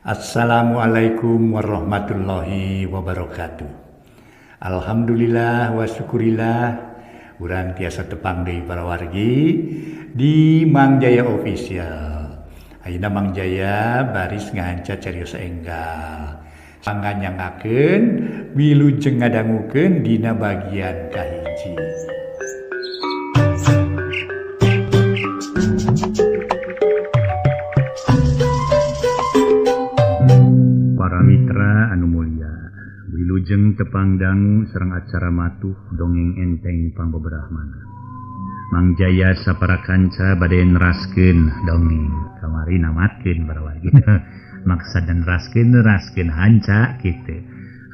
Assalamualaikum warahmatullahi wabarakatuh. Alhamdulillah wa syukurillah urang tiasa tepang deui para wargi di Mang Jaya Official. Ayeuna Mang Jaya baris ngahanca carios enggal. Panganyangakeun wilujeng ngadangukeun dina bagian kahiji. Para mitra anu mulia, wilujeng tepang dangu sareng acara matuh dongeng enteng pangbeberahmana. Mang Jaya sapara kanca bade neraskeun dongeng kamari namatkeun para wargi. Maksad neraskeun hanca kitu.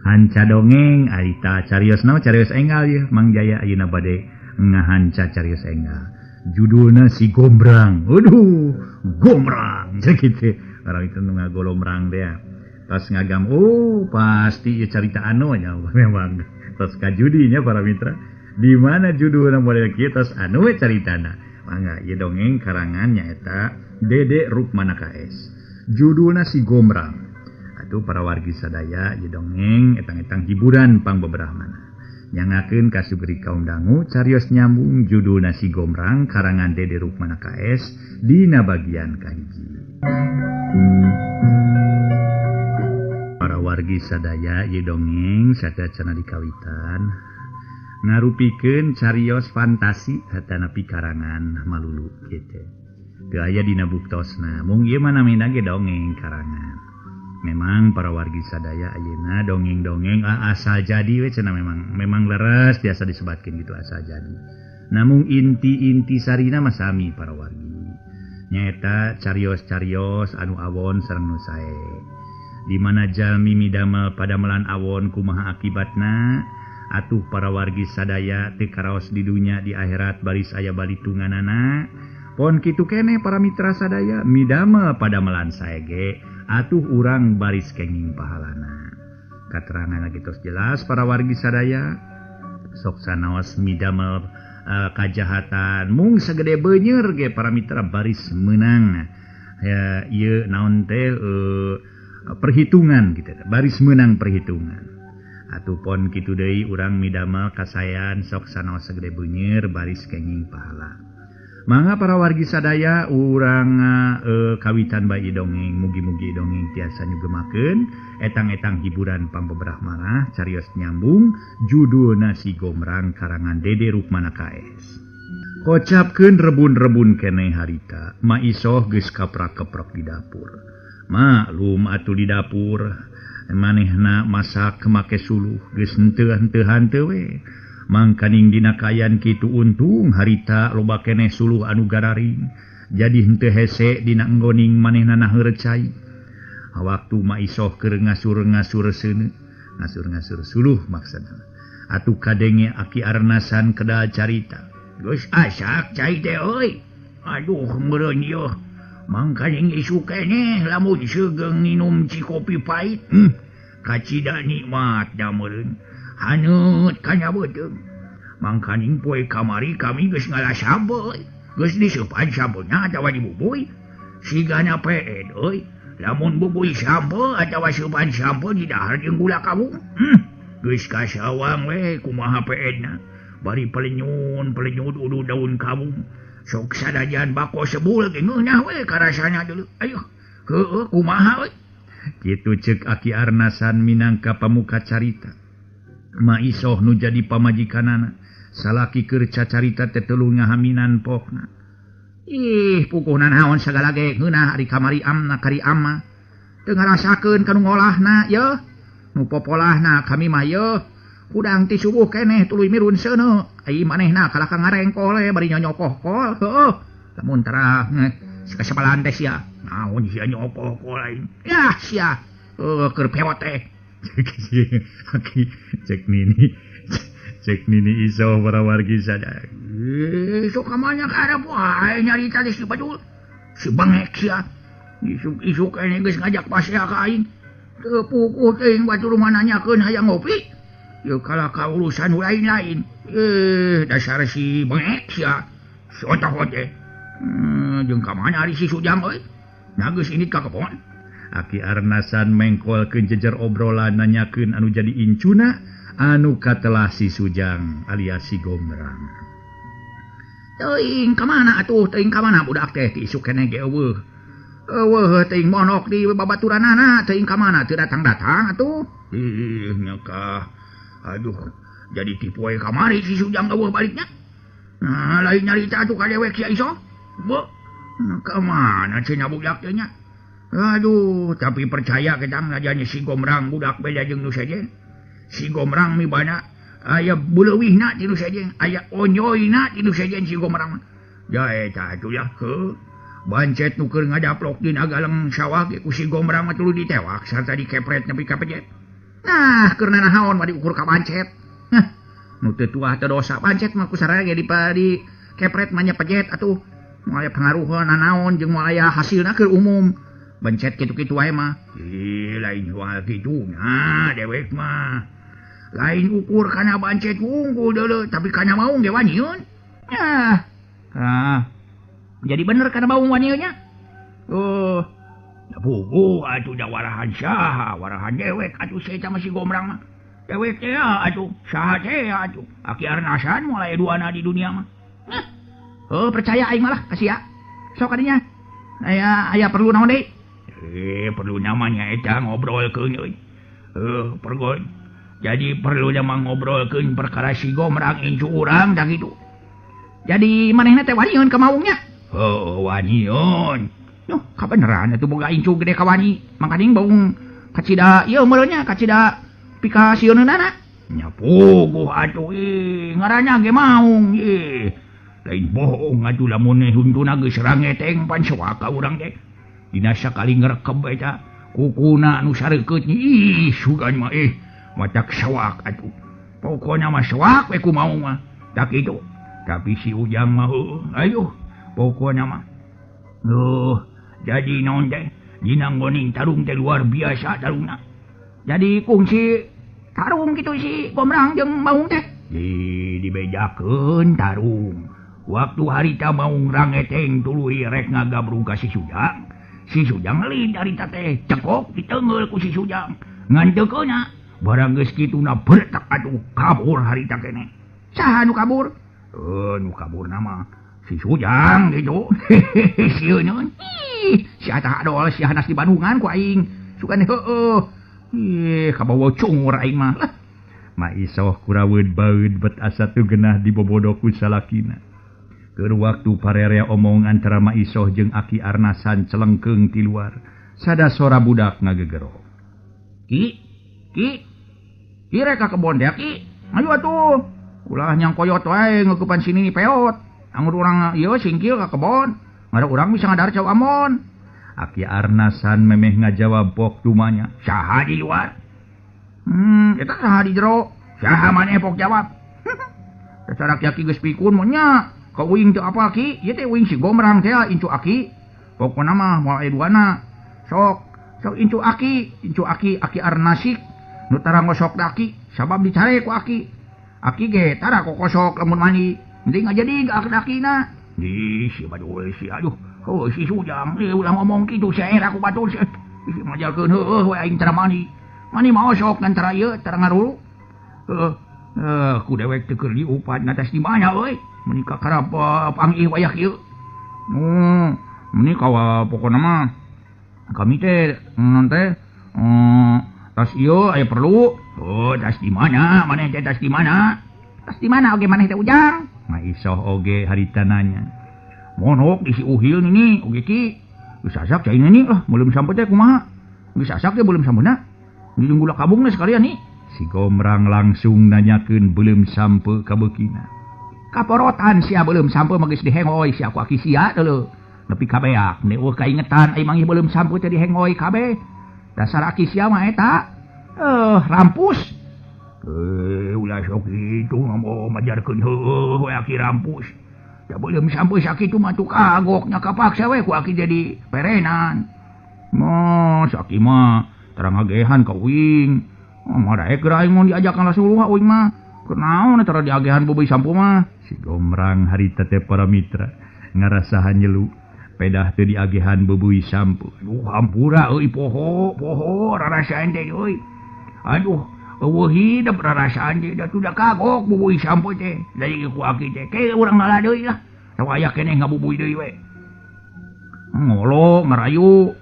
Hanca dongeng arita carios naon carios enggal yeuh Mang Jaya ayeuna bade ngahanca carios enggal. Judulna si Gombrang. Aduh, gombrang kitu. Orang itu nu ngagolombrang teh. Tos ngagam, oh pasti ya carita anu nya memang tos kajudinya para mitra. Di mana judulna model kieu tos anu we caritana. Mangga ieu dongeng karangan nyaeta Dede Rukmana KS. Judulna si Gombrang. Atuh para wargi sadaya ieu dongeng etang-etang hiburan pangbeberahmana. Nyangakeun ka sugri kaum dangu carios nyambung judulna si Gombrang karangan Dede Rukmana KS dina bagian kahiji. Para wargi sadaya ieu dongeng sateuacanna dikawitan ngarupikeun carios fantasi hatanapi karangan malulu kitu. Teu aya dina buktosna, mung ieu mah namina ge dongeng karangan. Memang para wargi sadaya ayeuna dongeng-dongeng asal jadi we cenah memang leres biasa disebatkeun gitu asal jadi. Namung inti-inti sarina mah sami para wargi. Nyaeta carios-carios anu awon sareng nu sae. Di mana jalmi midamel padamelan awon kumaha akibatna atuh para wargi sadaya teu karaos di dunya di akhirat baris aya balitunganana. Pon kitu keneh para mitra sadaya midamel padamelan sae ge atuh urang baris kenging pahalana. Katerangan lagi tos jelas para wargi sadaya sok sanaos midamel kajahatan mung sagede beunyer ge para mitra baris meunang. Ya ieu naon teh perhitungan gitu, baris menang perhitungan. Atuh pon kitu deui urang midamel kasayan sok sanaos sagede beunyer baris kenging pahala. Mangga para wargi sadaya urang kawitan bae dongeng, mugi-mugi dongeng tiasa nyugemakeun etang-etang hiburan pangbeberahmana carios nyambung judulna si Gombrang karangan Dede Rukmana KS. Kocapkeun rebun-rebun keneh harita, Ma Isoh geus kaprak-keprok di dapur. Maklum atuh di dapur manehna masak make suluh geus henteu-henteuhan teu we. Mangkaning dina kaayaan kitu untung harita loba keneh suluh anu gararing jadi henteu hese dina enggoning manehna naheur cai. Waktu Ma Isoh keur ngasur-ngasur seuneu, ngasur-ngasur suluh maksudna. Atuh kadenge Aki Arnasan kedal carita. Geus asak cai teh euy. Aduh meureun ieu. Mangkaning isuk keneh lamun seugeung nginum cikopi pahit. Kacida nikmat da meureun. Haneut kana beuteung. Mangkaning poe kamari kami geus ngalah sambel. Geus diseupan sambelna atawa dibubuy. Sigana peed euy. Lamun bubuy sambel atawa seupan sambel didahar jeung gula kawung. Geus kasawang we kumaha peedna. Bari pelenyun-pelenyun udu daun kawung. Sok sadajan bako sebul ge ngeunah we karasana deuleu. Ayuh, heueuh kumaha we. Kitu ceuk Aki Arnasan minangka pamuka carita. Ma Isoh nu jadi pamajikanana salaki keur cacarita teh teu ngahaminan pokna. Ih, pukuhna naon sagala ge ngeunah ari kamari amna kari ama. Teu ngarasakeun ka nu ngolahna yeuh. Nu popolahna kami mah yeuh. Hudang ti subuh keneh tuluy mirun seuneu. Ai manehna kalah ka ngarengkol we bari nyonyokoh kol. Heueuh. Lamun terah sakasabalan teh sia. Naon sia nyokoh kol aing. Yah sia. Heueuh keur pewot teh. Aki cek nini Isoh para wargi sadaya. Sok ka mana karep wae nyarita teh si Badul. Si bengek sia. Isuk-isuk keneh geus ngajak pasea ka aing. Teu pukuh teuing batur mah nanyakeun hayang ngopi. Yeuh kalah ka urusan lain-lain. Dasar si bengek sia. Si otak teh. Jeung ka mana ari si Sujang euy? Nah geus indit ka kebon. Aki Arnasan mengkolkeun jejer obrolan nanyakeun anu jadi incuna anu katelah si Sujang alias si Gombrang. Teuing ka mana atuh, teuing ka mana budak teh ti isuk keneh ge eueuh. Eueuh teuing monok di babaturanana, teuing ka mana teu datang-datang atuh. Ih nyakah. Aduh, jadi tipoe kamari si Sujang eueuh baliknya. Nah, lain nyarita atuh ka dewek si Iso. Beuh, ka mana cenah budak teh nya? Aduh, tapi percaya ketang najanya si Gombrang budak beda jeung nu sejen. Si Gombrang mibana aya buleuwihna ti nu sejen, aya onyoyna ti nu sejen si Gombrang mah. Ja eta atuh ya, heuh. Bancet nu keur ngadaplok dina galeng sawah ge ku si Gombrang mah tuluy ditewak sarta dikepret nepi ka pejet. Nah, keur nanaon mah diukur ka bancet. Hah, nu teu tuah teu dosa bancet mah ku saraya ge di kepret mah nya pejet atuh. Moal aya pangaruhna nanaon jeung moal aya hasilna keur umum. Bencet kitu-kitu wae mah. Ih, lain soal kitu nah dewek mah. Lain ukur kana bancet unggul deuleu, tapi kana maung ge waniun. Nah, ah. Jadi bener kana maung waniun nya. Oh, puguh atuh da warahan saha, warahan dewek atuh saya mah si Gombrang mah. Dewek teh atuh, saha teh atuh. Aki Arnasan mulai duana di dunia mah. Nah. Oh, percaya aing malah ka sia. Sok kadinya. Aya perlu naon deui? Perlu namanya eta ngobrolkeun euy. Pergoy. Jadi perlu nama ngobrolkeun perkara si Gombrang incu urang da kitu. Jadi manehna teh waniun ka maungnya? Heuh, waniun. Nuh, kabeneran atuh boga incu gede ka wani. Mangkaning baung kacida ieu meureun nya kacida pikasieunana. Nya puguh atuh ih, ngaranna ge maung ih. Lain bohong atuh lamun huntuna geus rangeteng pan sewaka urang teh. Dina sakali ngrekeb eta kukuna anu sareukeut ih sugan mah matak sawak atuh. Pokona mah sawak we ku maung mah. Tak kitu. Tapi si Ujang mah ayo pokona mah. Jadi naon teh dina nggoning tarung teh luar biasa tarungna. Jadi kungsi tarung kitu si Gombrang jeung maung teh. Di dibejakeun tarung. Waktu harita maung rangeteng tuluy rek ngagabrung ka si Sujang. Si Sujang ngelid harita teh cekok ditengeul ku si Sujang. Ngan teu keuna barang geus kituna bertak atuh kabur harita keneh. Saha nu kabur? Nu kabur nama si Sujang gitu. Sieun. Ih, si atah adol si hanas di Bandungan ku aing. Sugan heueuh. Ih, kabawa cungur aing mah. Ma Isoh kuraweud baeud bet asa teu genah dibobodo ku salakina. Keur waktu parerea omong antara Ma Isoh jeung Aki Arnasan celengkeung ti luar. Sada sora budak ngagegero. Ki, ki, ki rek ka kebon teh ki. Ayo atuh. Ulah nyang koyot wae ngeukupan sini peot. Anggur urang ieu singkil ka kebon. Ngada urang bisa ngadar cau amon. Aki Arnasan memeh ngajawab pok tumanya. Saha di luar? Eta saha di jero? Saha maneh pok jawab? Dasar aki geus pikun mah nya. Ka uing teu apal ki, ieu teh uing si Gombrang teh incu aki. Pokona mah moal aya duana. Sok, sok incu aki, aki Arnasik nu tara ngosok daki, sabab dicare ku aki. Aki ge tara kokosok lamun mandi. Penting aja di dakina. Ih, si badul si aduh. Oh, si Sujang ulah ngomong kitu saera ku batur. Ih, majalkeun heueuh we aing tara mandi. Mandi mah osok ngan tara ieu tara ngarulu. Heuh, ku dewek teu keur diupat ngatas di mana euy. Meni kakarap pangih wayah ieu. Meni kawa pokona mah kami teh non teh tas ieu aya perlu. Oh, tas di mana? Maneh teh tas di mana? Tas di mana oge maneh teh Ujang? Ma Isoh oge harita nanya. Monok di si Uhil nini oge ki. Geus asak cai nini lah, belum sampe teh kumaha? Geus asak teh belum sampena. Jeung gula kabungna sekalian nih. Si Gombrang langsung nanyakeun belum sampe ka beukina. Kaporotan sia belum sampe mah geus dihengoy sia ku aki sia deuleu. Nepi ka beak neueuh kaingetan ai manggih belum sampe teh dihengoy kabeh. Dasar aki sia mah eta. Rampus. Ulah sok kitu ngomong majarkeun heueuh we aki rampus. Da belum sampe sakitu mah tuh kagok nya kapaksa we ku aki jadi perenan. Mah saki mah tara ngagehan ka uing. Mah daek geura aing mun diajakan Rasulullah uing mah. Kunaon tara diagehan beubeui sampu mah. Si Gombrang harita teh para mitra ngarasa hanyelu. Pedah teu diagehan beubeui sampo. Aduh hampura euy poho poho rarasaan teh euy. Aduh eueuh hidep rarasaan teh da tuh da kagok bubui sampo teh. Dari ku aki teh ke urang ngala deui lah. Teu aya keneh ngabubui deui we. Ngolo ngarayu.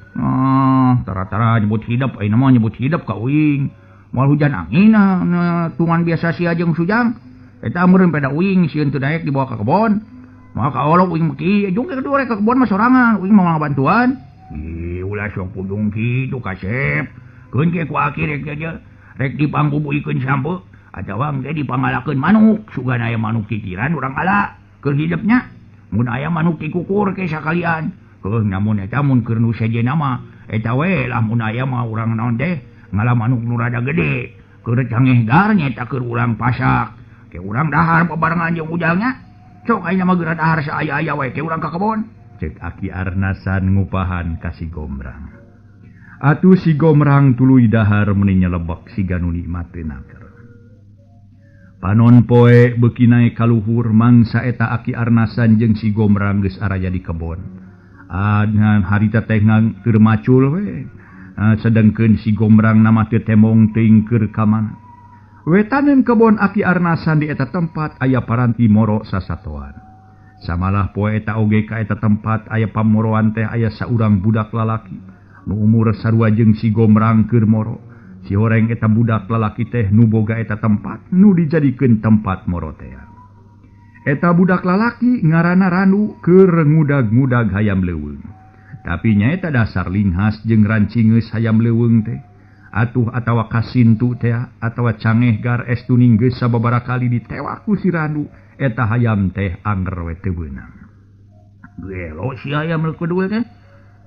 Tara-tara nyebut hidep ayeuna mah nyebut hidep ka uing. Moal hujan angin nah, tungan biasa sia jeung sujang. Eta meureun peda uing sieun teu daek dibawa ka kebon. Maka kaolok uing meki jeung ke kedua rek ka kebon mah sorangan uing mah ngabantuan. Ih ulah sok pudung kitu kasep. Keun ke ku aki rek aja rek dipangbubuikeun sampo atawa engke dipangalakeun manuk sugan aya manuk kikiran urang ala keur hidepnya. Mun aya manuk kikukur ke sakalian. Heuh namun eta mun keur nu sejenna mah eta we lah mun aya mah urang naon teh ngala manuk nu rada gede keur cangeh gar nya eta keur urang pasak. Ke urang dahar babarengan jeung ujangnya. Cok ayeuna mah geura dahar saaya-aya we ke urang ka kebon. Cek Aki Arnasan ngupahan ka si Gombrang. Atuh si Gombrang tuluy dahar meuni nyelebek siga nu nikmat teu naker. Panon poe beuki naek ka luhur mangsa eta Aki Arnasan jeung si Gombrang geus araya di kebon. Adnan harita teh keur macul we. Sedengkeun si Gombrang nama teu temong teuing keur ka mana. Wetaneun kebon Aki Arnasan di eta tempat aya paranti moro sasatoan. Samalah poe eta oge ka eta tempat aya pamoroan teh aya saurang budak lalaki nu umur sarua jeung si Gombrang keur moro. Si horeng eta budak lalaki teh nu boga eta tempat nu dijadikeun tempat moro teh. Eta budak lalaki ngaranna Ranu keur ngudag-ngudag hayam leuweung. Tapi nyaeta dasar linghas jeung rancingeus hayam leuweung teh. Atuh atawa kasintu teh atawa cangeh gar estu ninggeus sababaraha kali ditewak ku si Ranu eta hayam teh anger we teu beunang. Gelo si hayam nu kedua teh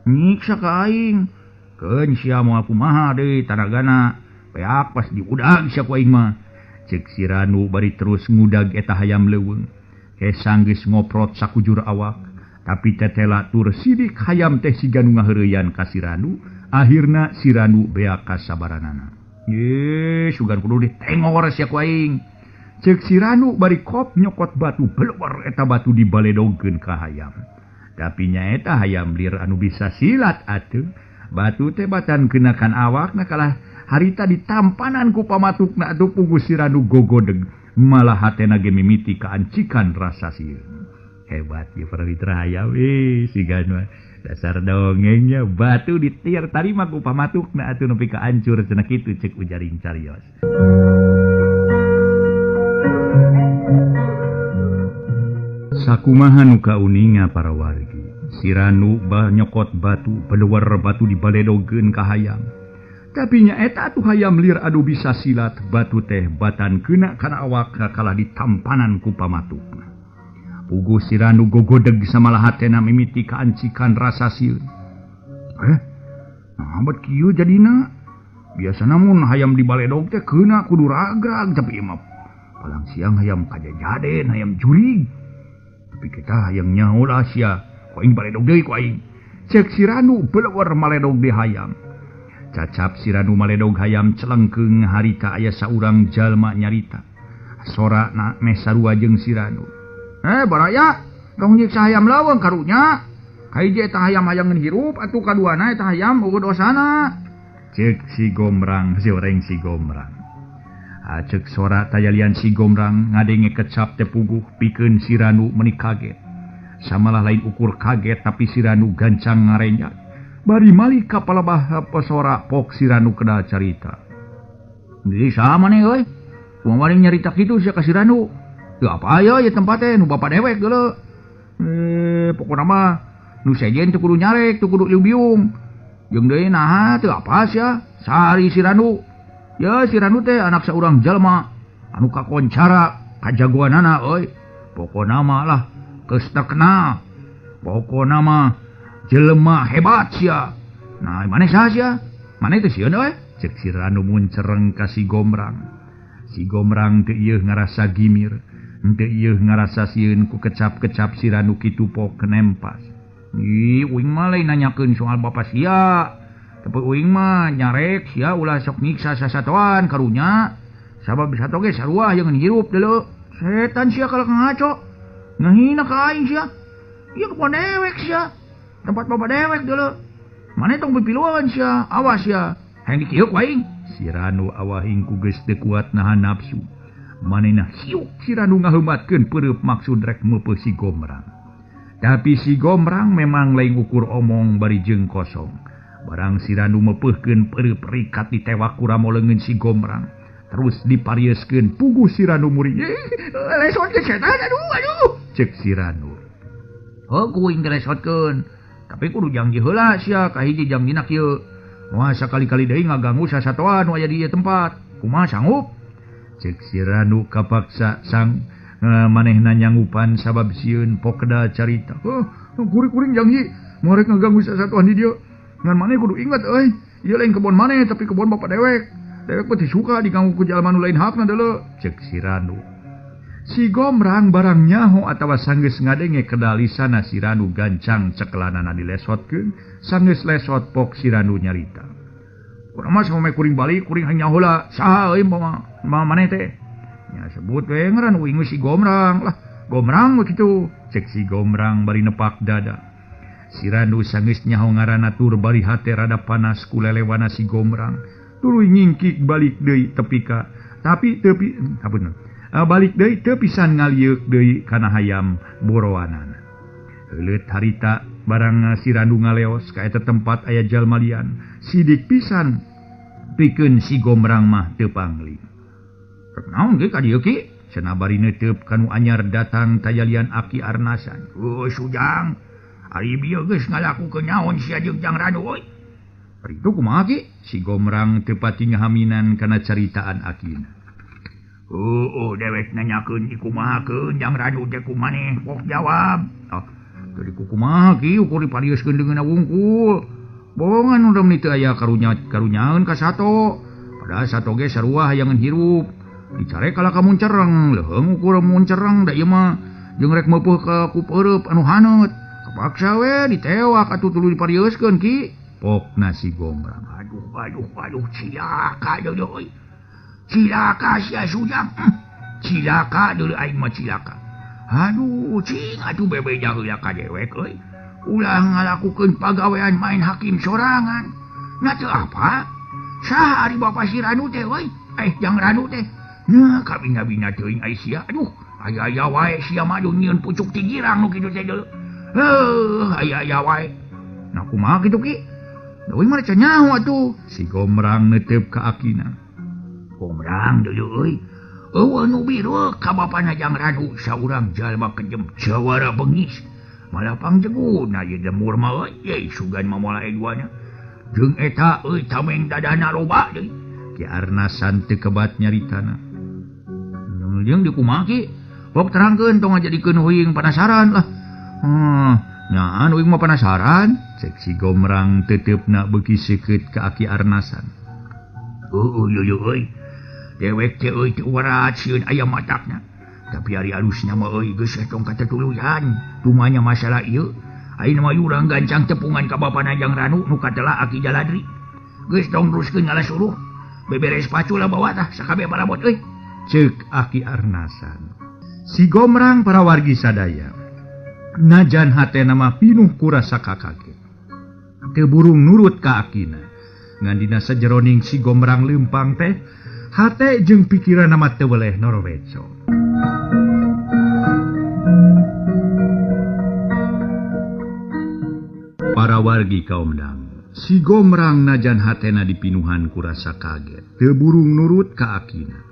nyiksa ka aing. Keun sia moal kumaha deui tanagana peak pas diudag sia ku aing mah. Ceuk si Ranu bari terus ngudag eta hayam leuweung. Hesang geus ngoprot sakujur awak tapi tetela tur sidik hayam teh siga nu ngaheureyan ka si Ranu. Akhirna si Ranu beak kasabaranana. Ye, sugan kudu ditengor sia ku aing. Ceuk si Ranu bari kop nyokot batu beluar eta batu dibaledogkeun ka hayam. Tapi nyaeta hayam lir anu bisa silat atuh. Batu teh batan kenakan awakna kalah harita ditampanan ku pamatukna atuh pugu si Ranu gogodeg. Malah hatena ge mimiti kaancikan rasa sieun. Hebat ieu para hayam euy siga nu dasar dongengnya batu ditiar tarima ku pamatukna atuh nepi ka hancur cenah kitu ceuk ujaring carios. Sakumaha nu kauninga para wargi. Si Ranu bah nyokot batu beluar batu dibaledogeun ka hayam. Tapi nyaeta atuh hayam lir anu bisa silat batu teh batan keuna kana awak kalah ditampanan ku pamatukna. Puguh si Ranu gogodeg samalah hatena mimiti kaancikan rasa sieun. Nah bet kieu jadina. Biasana mun hayam dibaledog teh keuna kudu ragrag tapi ieu mah palang siang hayam kajajaden hayam jurig. Tapi kita hayang nyaho lah sia. Ku aing baledog deui ku aing. Ceuk si Ranu beleueur maledog di hayam. Cacap si Ranu maledog hayam celengkeung harita aya saurang jalma nyarita. Sora na meh sarua jeung si Ranu. Baraya, tong nyiksa hayam leuweung karunya. Kahiji eta hayam hayangeun hirup atuh kaduana eta hayam eueuh dosana. Ceuk si Gombrang, si oreng si Gombrang. Ceuk sora tayalian si Gombrang ngadenge kecap teh puguh pikeun si Ranu meuni kaget. Samalah lain ukur kaget tapi si Ranu gancang ngarenjat. Bari malik ka palebah pesora pok si Ranu kedal carita. Deui saha maneh euy? Kumaha nyarita kitu sia ka si Ranu? Teu apa aya ieu tempat teh nu bapa dewek geuleuh. Pokona mah nu sejen teu kudu nyarek, teu kudu liu-biung. Jeung deui naha teu apa sia? Sari si Ranu. Ya si Ranu teh anak saurang jalma anu kakoncara kajagoanana euy. Pokona mah lah geus terkenal. Pokona mah jelema hebat sia. Nah, maneh saha sia? Maneh teh sieun euy? Ceuk si Ranu muncereng ka si Gombrang. Si Gombrang teu ieu ngarasa gimir. Henteu ieu ngarasa sieun ku kecap-kecap si Ranu kitu pok nempas. Ih, uing mah lain nanyakeun soal bapa sia. Tapi uing mah nyarek sia ulah sok nyiksa sasatoan karunya. Sabab sato ge sarua jeung hirup deuleu. Setan sia kalau ngaco. Ngahina ka aing sia. Ieu kebon dewek sia. Tempat bapak dewek dulu. Maneh tong pipiluan sia, awas sia. Hayang dikiuk waing. Si Ranu awahing ku geus teu kuat nahan nafsu. Manehna hiuk si Ranu ngaheumatkeun peureup maksud rek meupeuh si Gomrang. Tapi si Gomrang memang lain ukur omong bari jeung kosong. Barang si Ranu meupeuhkeun peureup rikat ditewak ku ramo leungeun si Gomrang. Terus diparieuskeun puguh si Ranu muri. Lesotkeun setan aduh aduh. Cek si Ranu. Heuh kuing dilesotkeun. Tapi kudu janji heula sia kahiji jangjina kieu. Moal sakali-kali deui ngaganggu sasatoan nu aya di ieu tempat. Kumaha sanggup? Cek si Ranu kapaksa sang manehna nyanggupan sabab sieun pokda carita. Heuh, kuring-kuring janji moal rek ngaganggu sasatoan di dieu. Ngan maneh kudu ingat euy, ieu lain kebon maneh tapi kebon bapak dewek. Dewek mah teu suka diganggu ku jalma nu lain hakna deuleu. Cek si Ranu. Si Gomrang barang nyaho atawa sanggeus ngadenge kedalisana si Ranu gancang cekelanana dilesotkeun, sanggeus lesot pok si Ranu nyarita. Kurang mah sampe kuring balik kuring hayang nyaho lah saha euy mama maneh teh. Nya sebut we ngaran uing si Gomrang lah. Gomrang we kitu. Cek si Gomrang bari nepak dada. Si Ranu sanggeus nyaho ngaranna tur bari hate rada panas ku lelewana si Gomrang. Tuluy nyingkik balik deui tepi ka tapi tepi ampun. Balik deui teu pisan ngalieuk deui kana hayam borowanana. Heuleut harita barang si Ranu ngaleos ka eta tempat aya jalma lian. Sidik pisan pikeun si Gomrang mah teu pangling. Rek naon ge ka dieu ki? Cenah bari neuteub ka nu anyar datang tayalian Aki Arnasan. Heuh Sujang, ari bieu geus ngalakukeun naon sia jeung Jang Ranu euy? Ari itu kumaha ki? Si Gomrang teu pati ngahaminan kana caritaan akina. Oh, dewek nanyakeun ikumahakeun Jang Ranu teh ku maneh pok jawab. Ah, teu dikukumaha ki ukur diparioskeun deungeunna wungkul. Bohongan udah meni teu aya karunya karunyaeun ka sato. Padahal sato ge sarua hayangeun hirup. Dicare kalah ka muncereng, leuheung ukur muncereng da ieu mah jeung rek meupuh ka ku peureub anu haneut. Kapaksa we ditewak atuh tuluy diparioskeun ki. Pokna si Gomrang. Aduh aduh aduh cilaka deui euy. Cilaka sia Sujang. Cilaka deui aing mah cilaka. Aduh cing atuh bebeja heula ka dewek euy. Ulah ngalakukeun pagawean main hakim sorangan. Nya teu apa? Saha ari bapa si Ranu teh euy? Jang Ranu teh. Nah kabina-bina teuing ai sia. Aduh, aya-aya wae sia mah nyieun pucuk ti girang nu kitu teh deuleu. Heuh, aya-aya wae. Nah kumaha kitu ki? Deui mah can nyaho atuh. Si Gomrang neuteup ka akina. Gomrang deuleu euy. Eueuh nu biru ka bapana Jang Ranu saurang jalma kejem jawara bengis. Malah pangjeguna ieu demur mah euy, ye sugan mah moal aya duana. Jeung eta euy tameng dadana loba deui. Ki Arnasan teu kebat nyaritana. Jeung dikumaha ki? Pok terangkeun tong ngajadikeun huing panasaran lah. Nyaan uing mah panasaran. Cek si Gomrang teteupna beuki seukeut ka Aki Arnasan. Heueuh yeuh euy. Dewek teh euy teu warat sieun aya matakna. Tapi ari alusna mah euy geus tong katetuluyan. Tumanya masalah ieu. Ayeuna mah urang gancang tepungan ka bapana Jang Ranu nu katela Aki Jaladri. Geus tong teruskeun ngalah suruh. Beberes pacul bawa tah sakabeh parabot euy. Ceuk Aki Arnasan. Si Gomrang para wargi sadaya. Najan hatena mah pinuh ku rasa kakaget. Teu burung nurut ka akina. Ngan dina sajeroning si Gomrang leumpang teh, hate jeung pikiranna mah teu weleh noroweco. Para wargi kaum dangu, si Gomrang najan hatena dipinuhan ku rasa kaget, teu burung nurut ka akina.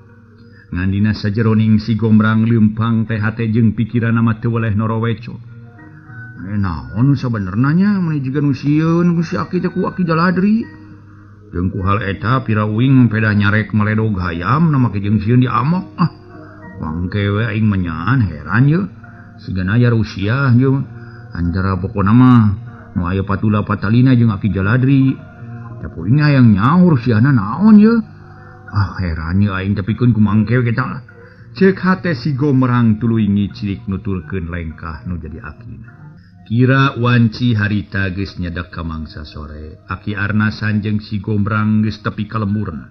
Ngan dina sajeroning si Gomrang leumpang teh hate jeung pikiranna mah teu weleh noroweco. Naon sabenerna nya mun jiga nu sieun ku si Aki teh ku Aki Jaladri. Jeung ku hal eta pira uing pedah nyarek meledog hayam na make jeung sieun diamok. Ah, wangke we aing mah nyaan heran ye. Sigana aya Rusia jeung antara pokona mah nu aya patula patalina jeung Aki Jaladri. Tapi uing hayang nyaur siana naon ye. Ah heran ye aing tepikeun ku mangke we kita lah. Ceuk hate si Gomrang tuluy ngicilik nuturkeun lengkah nu jadi akina. Kira wanci harita geus nyedak ka mangsa sore. Aki Arnasan jeung si Gomrang geus tepi ka lemburna.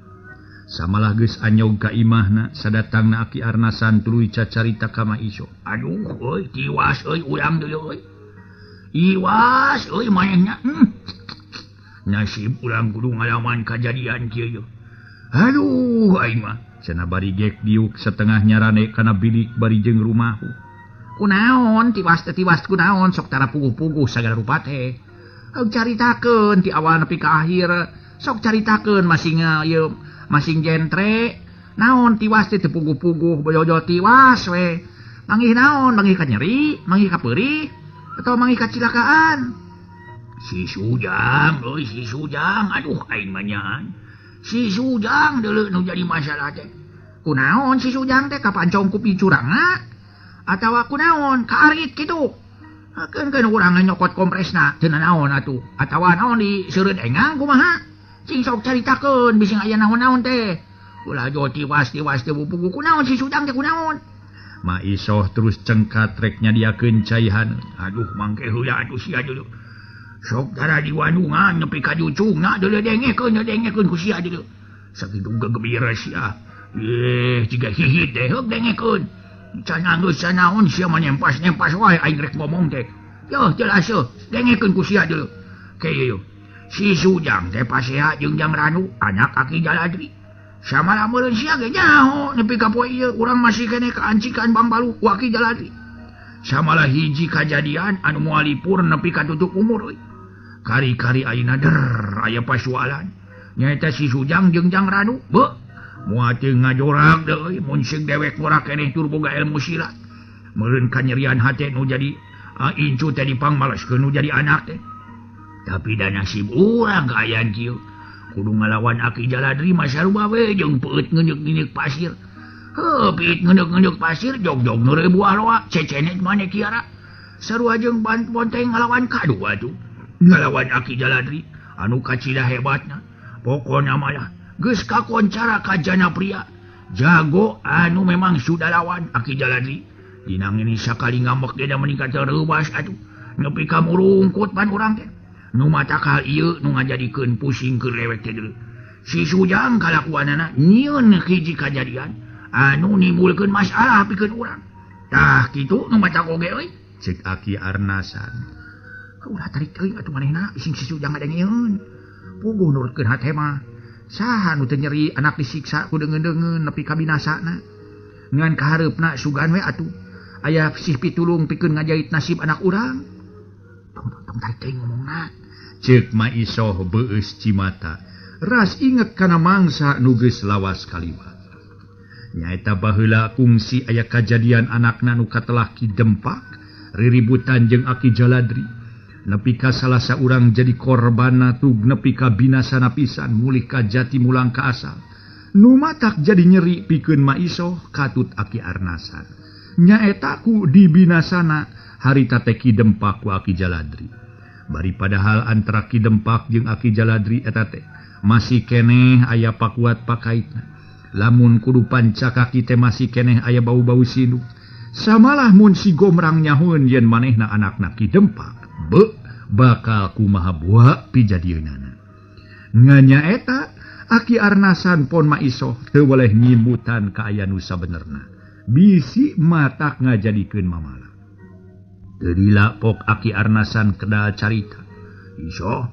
Samalah geus anyog ka imahna, sadatangna Aki Arnasan tuluy cacarita ka Ma Iso. Aduh euy tiwas euy urang deui euy. Iwas euy manehna. Nasib urang kudu ngalaman kajadian kieu. Aduh aing mah cenah bari gek diuk setengah nyarane kana bilik bari jeung rumahu. Kunaon tiwas teh tiwas kunaon sok tara puguh-puguh sagala rupa teh. Heug caritakeun ti awal nepi ka akhir, sok caritakeun masing ieu masing jentre. Naon tiwas teh teu puguh-puguh bojojo tiwas we. Manggih naon, manggih ka nyeri, manggih ka peurih atau manggih kacilakaan. Si Sujang euy, si Sujang, aduh aing mah nyaan. Si Sujang deuleu nu jadi masalah teh. Kunaon si Sujang teh kapancong ku picurangna atawa kunaon kaarit kitu. Keun-keun urang nyokot kompresna teu nanaon atuh atawa naon di seureut engang kumaha. Cing sok caritakeun bisi aya naon-naon teh. Ulah jo tiwas-tiwas teu puguh kunaon si Sujang teh kunaon. Ma Isoh terus cengkat rek nyadiakeun cai haneut. Aduh mangke heula atuh sia deuleu. Sok tara di wandungan nepi ka jucungna deuleu dengekeun dengekeun ku sia deuleu. Sakitu gegebira sia. Jiga hihit teh heug dengekeun. Can anggeus sanaon sia mah nempas-nempas wae aing rek ngomong teh. Yoh jelas yeuh dengekeun ku sia deuleu. Ke ieu. Si Sujang teh pasea jeung Jang Ranu anak Aki Jaladri. Samalah meureun sia ge nyaho nepi ka poe ieu urang masih keneh kaancikan Bangbalu ku Aki Jaladri. Samalah hiji kajadian anu moal lipur nepi ka tutup umur euy. Kari-kari ayeuna der aya pasualan. Nyaeta si Sujang jeung Jang Ranu beuh moal teu ngajorak deui mun seung dewek ngora keneh tur boga ilmu silat. Meureun kanyerian hate nu jadi incu teh dipangmaleskeun nu jadi anak teh. Tapi da nasib urang kaayaan kieu. Kudu ngalawan Aki Jaladri mah sarua we jeung peueut ngeunyeuk-ngeunyeuk pasir. Heuh, peueut ngeunyeuk-ngeunyeuk pasir jog-jog neureuy buah loa cecenet maneh kiara. Sarua jeung bonteng ngalawan kadua atuh. Ngalawan Aki Jaladri anu kacida hebatna. Pokona mah geus kakoncara ka jana pria. Jago anu memang sudah lawan Aki Jaladri. Dina ngini sakali ngambek ge da meningkat reuwas atuh. Nepi ka murungkut pan urang teh. Nu matak hal ieu nu ngajadikeun pusing keur lewek teh deuleu. Si Sujang kalakuanana nyieun hiji kajadian anu nimbulkeun masalah pikeun urang. Tah kitu nu matak oge euy. Cek Aki Arnasan. Ulah tarik teuing atuh manehna sing si Sujang ngadengeun. Puguh nurutkeun hate mah. Saha nu teu nyeri anak disiksa ku deungeun-deungeun nepi ka binasana. Ngan kahareupna sugan we atuh. Aya sih pitulung pikeun ngajait nasib anak urang. Tong tong tarik teuing ngomongna. Ceuk Ma Isoh beueus cimata. Ras inget kana mangsa nu geus lawas kaliwat. Nyaeta baheula kungsi aya kajadian anakna nu katelah Ki Dempak riributan jeung Aki Jaladri. Nepi ka salah saurang jadi korbanna tug nepi ka binasana pisan mulih ka jati mulang ka asal. Nu matak jadi nyeri pikeun Ma Isoh katut Aki Arnasan. Nyaeta ku dibinasana harita teh Ki Dempak ku Aki Jaladri. Bari padahal antara Ki Dempak jeung Aki Jaladri eta teh masih keneh aya pakuat pakaitna. Lamun kudu pancakaki teh masih keneh aya bau-bau sinduk. Samalah mun si Gomrang nyahoeun yen manehna anakna Ki Dempak, beuh bakal kumaha buah pijadieunana. Nganyaeta Aki Arnasan pon Ma Isoh teu weleh nyimutan ka aya nu sabenerna. Bisi matak ngajadikeun mamala. Teu lila pok Aki Arnasan kedal carita. Isoh,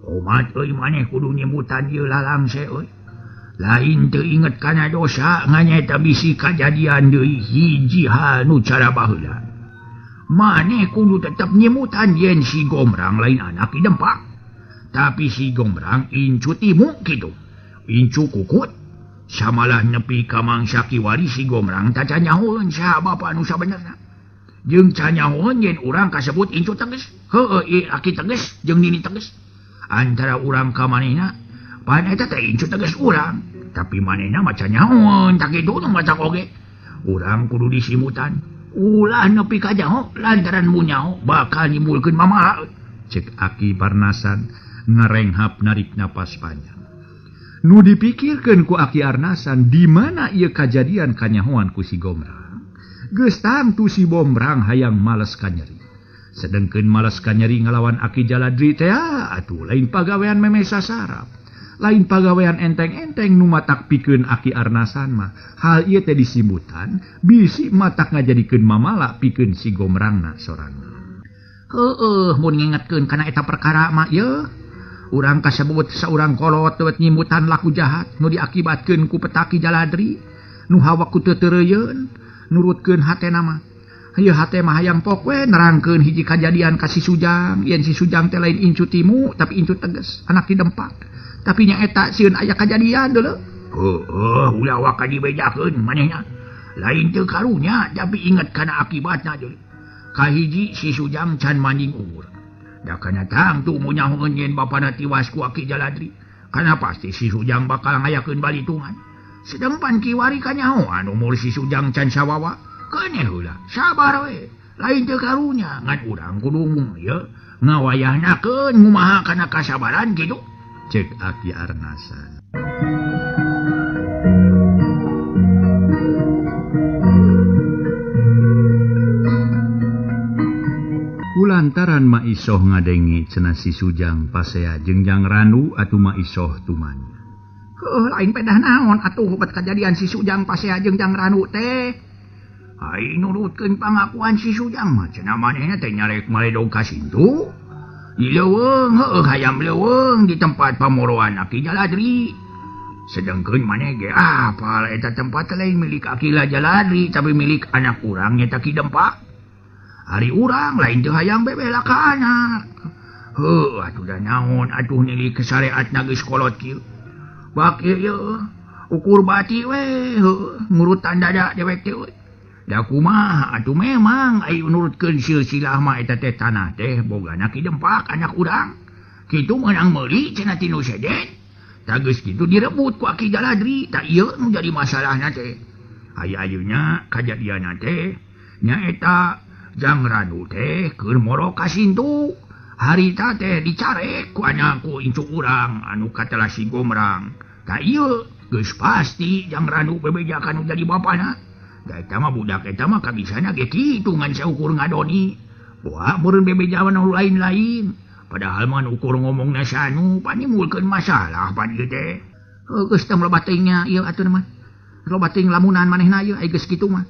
omat euy maneh kudu nyimutan ieu lalangse euy. Lain teu inget kana dosa nganyaeta bisi kajadian deui hiji hal nu cara baheula. Maneh kudu tetep nyimutan yen si Gomrang lain anak Ki Dempak. Tapi si Gomrang incu timu kitu. Incu kukut. Samalah nepi ka mangsa kiwari si Gomrang taca nyahoeun saha bapa nu sabenerna. Jeung canyahoeun yen urang kasebut incu teges. Heueuh aki teges jeung nini teges. Antara urang ka manehna pan eta teh incu teges urang. Tapi manehna mah canyahoeun tak kitu nu matak oge. Urang kudu disimutan. Ulah nepi ka jaho lantaran munyaho bakal nimbulkeun mamaha. Cek Aki Arnasan ngarenghap narik napas panjang. Nu dipikirkeun ku Aki Arnasan di mana ieu kajadian kanyahoan ku si Gomrang. Geus tangtu si Gomrang hayang males ka nyeri. Sedengkeun males ka nyeri ngalawan Aki Jaladri teh atuh lain pagawean memeh sasarap. Lain pagawean enteng-enteng nu matak pikeun Aki Arnasan mah. Hal ieu teh disimutan bisi matak ngajadikeun mamala pikeun si Gomrangna sorangan. Heueuh mun ngingetkeun kana eta perkara mah yeuh. Urang kasebut saurang kolot teuet nyimutan laku jahat nu diakibatkeun ku petaki Jaladri nu hawak ku teu teureuyeuun nurutkeun hatena mah. Ieu hate mah hayang pok we nerangkeun hiji kajadian ka si Sujang yen si Sujang teh lain incu timu tapi incu teges anak didempak. Tapi nya eta sieun aya kajadian deuleu. Heueuh ulah waka dibejakeun manehna. Lain teu karunya tapi inget kana akibatna deui. Kahiji si Sujang can manjing umur. Da kana tangtu munyahoeun yen bapana tiwas ku Aki Jaladri. Kana pasti si Sujang bakal ngayakeun balitungan. Sedangpan kiwari kanyahoan umur si Sujang can sawawa. Keuneh heula, sabar we. Lain teu karunya ngan urang kudu ieu ngawayahnakeun ngumaha kana kasabaran kitu. Cek Aki Arnasan. Kulantaran Maisoh ngadenge cenah si Sujang pasea jeung Jang Randu atuh Maisoh tumanya. Heuh lain pedah naon atuh bet kajadian si Sujang pasea jeung Jang Randu teh. Ai nurutkeun pangakuan si Sujang mah cenah manehna teh nyarek maledog ka Sintu. Di leuweung heueuh hayam leuweung di tempat pamoroan Aki Jaladri. Sedengkeun maneh ge apal eta tempat lain milik Aki Jaladri tapi milik anak urang nya Ki Dempak. Ari urang lain teu hayang bebela ka anak. Heuh atuh da naon atuh nili kesareatna geus kolot kieu. Bak ieu ukur bati we heuh ngurutan dada dewek teh we. Da kumaha atuh memang ai nurutkeun silsilah mah eta teh tanah teh bogana Ki Dempak anak urang. Kitu meunang meuli cenah ti nu sejen. Tah geus kitu direbut ku Aki Jaladri. Tah ieu nu jadi masalahna teh. Aya ayeuna kajadianna teh nyaeta Jang Randu teh keur moro ka Sintu. Harita teh dicarek ku anakku incu urang anu katelah si Gomrang. Tah ieu geus pasti Jang Randu bebejakan nu jadi bapana. Da eta mah budak eta mah kabisana ge kitu ngan saukur ngadoni. Wah meureun bebejawan nu lain-lain. Padahal mah ukur ngomongna sanu panimulkeun masalah pan ieu teh. Heuh geus teh loba teuing nya ieu atuh mah. Loba teuing lamunan manehna ieu ai geus kitu mah.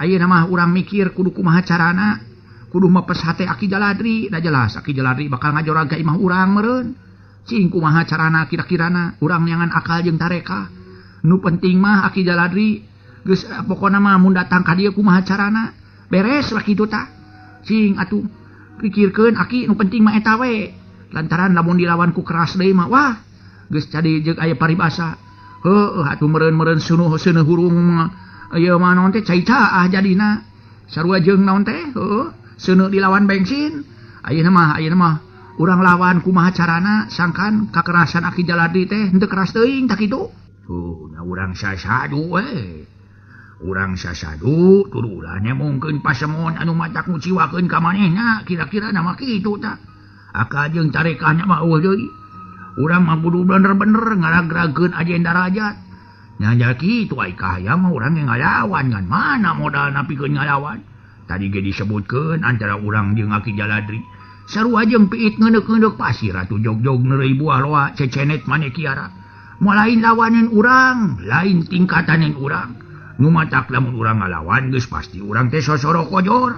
Ayeuna mah urang mikir kudu kumaha carana, kudu mepes hate Aki Jaladri, da jelas Aki Jaladri bakal ngajorag ka imah urang meureun. Cing kumaha carana kira-kirana urang neangan akal jeung tareka. Nu penting mah Aki Jaladri geus pokona mah mun datang ka dieu kumaha carana, beres lah kitu tah. Cing atuh pikirkeun Aki nu penting mah eta we. Lantaran lamun dilawan ku keras deui mah wah geus jadi jeung aya paribasa. Heueuh atuh meureun-meureun seunuh seuneuh hurung mah. Ieu mah naon teh cai caah jadina. Sarua jeung naon teh heueuh seuneu dilawan bensin. Ayeuna mah urang lawan kumaha carana sangkan kakerasan Aki Jaladri teh henteu keras teuing tah kitu. Tuh nya urang sasadu we. Urang sasadu tur ulah nemongkeun pasemon anu matak nguciwakeun ka manehna kira-kira na mah kitu tah. Akal jeung tarekahna mah eueuh deui. Urang mah kudu bener-bener ngaragragkeun agenda rajat. Nya kitu ai kahayang mah urang ge ngalawan ngan mana modal napikeun ngalawan. Tadi ge disebutkeun antara urang jeung Aki Jaladri. Sarua jeung piit ngeundeuk-ngeundeuk pasir atuh jog-jog neureuy buah loa cecenet maneh kiara. Moal lain lawanan urang, lain tingkatanan urang. Nu matak lamun urang ngalawan geus pasti urang teh sosoro kojor.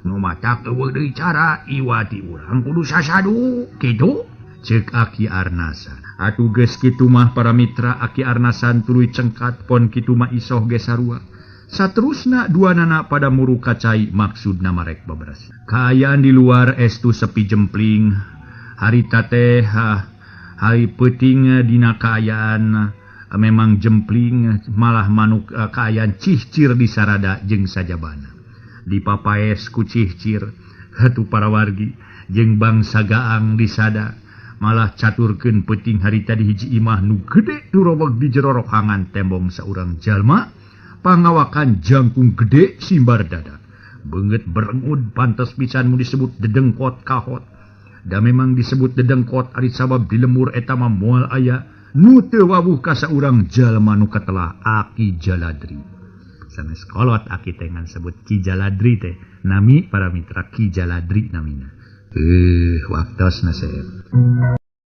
Nu matak eueuh deui cara iwati urang kudu sasadu kitu. Cek Aki Arnasan. Atuh geus kitu mah para mitra Aki Arnasan tuluy cengkat pon kitu mah Isoh ge sarua. Saterusna dua nana pada muru kacai maksudna marek beberes. Kaayaan di luar estu sepi jempling. Harita teh hari peuting dina kaayaan memang jempling malah manuk kaayaan cihcir di sarada jeung sajabana. Dipapaes ku cihcir hatu para wargi jeung bangsa gaang di sada. Malah caturkeun peuting harita di hiji imah nu gede durobog di jero rohangan tembong saurang jalma pangawakan jangkung gede simbar dada beungeut berengud pantes pisan mun disebut dedengkot kahot. Da memang disebut dedengkot ari sabab di lemur eta mah moal aya nu teu wawuh ka saurang jalma nu katelah Aki Jaladri. Sanes kolot Aki teh ngan sebut Ki Jaladri teh nami para mitra Ki Jaladri namina. Waktosna seep.